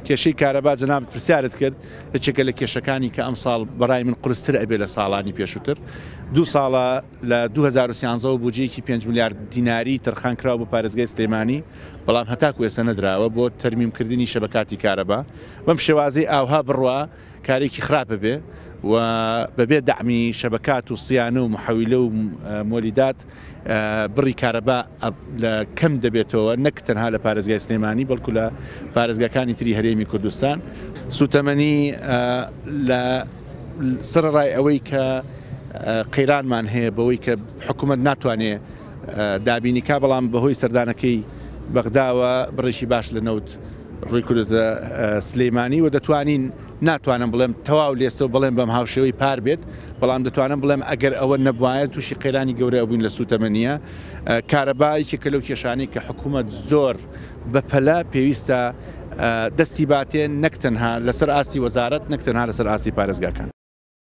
کێشەی کارەبا جەنابت پرسیارت کرد، یەکێکە لە کێشەکانی کە ئەمساڵ بەڕای من قورستر ئەبێ لە ساڵانی پێشووتر. دوو ساڵە لە 2013 ەوە بودجەیەکی 5 ملیارد دیناری تەرخان کراوە بۆ پارێزگای سلێمانی، بەڵام هەتاکو ئێستا نەدراوە بۆ تەرمیمکردنی شەبەکاتی کارەبا. بەم شێوازەی ئاوها بڕوا کارێکی خراپ ئەبێ و بەبێ دەعمی شەبەکات و سیانە و محەویلە و مۆلیدات بڕی کارەبا لە کەم دەبێتەوە نەک تەنها لە پارێزگای سلێمانی بەڵکو لە پارێزگاکانی تری هەرێمی کوردستان. سوتەمەنی لە سەرەڕای ئەوەی کە قەیرانمان هەیە بەوەی کە حکوومەت ناتوانێ دابینی کا بەڵام بەهۆی سەردانەکەی بەغداوە بڕێکی باش لە نەوت ڕووی کردوتە سلەیمانی و دەتوانین ناتوانم بڵێم تەواو لێستەوە بڵێم بەم هاوشێوەی پار بێت بەڵام دەتوانم بڵێم ئەگەر ئەوە نەبوایە تووشی قەیرانی گەورە ئەبووین لە سووتەمەنیە کارەبا یەکێکە لەو کێشانەی کە حکوومەت زۆر بەپەلە پێویستە دەستی باتێ نەک تەنها لەسەر ئاستی وەزارەت نەک تەنها لەسەر ئاستی پارێزگاکان.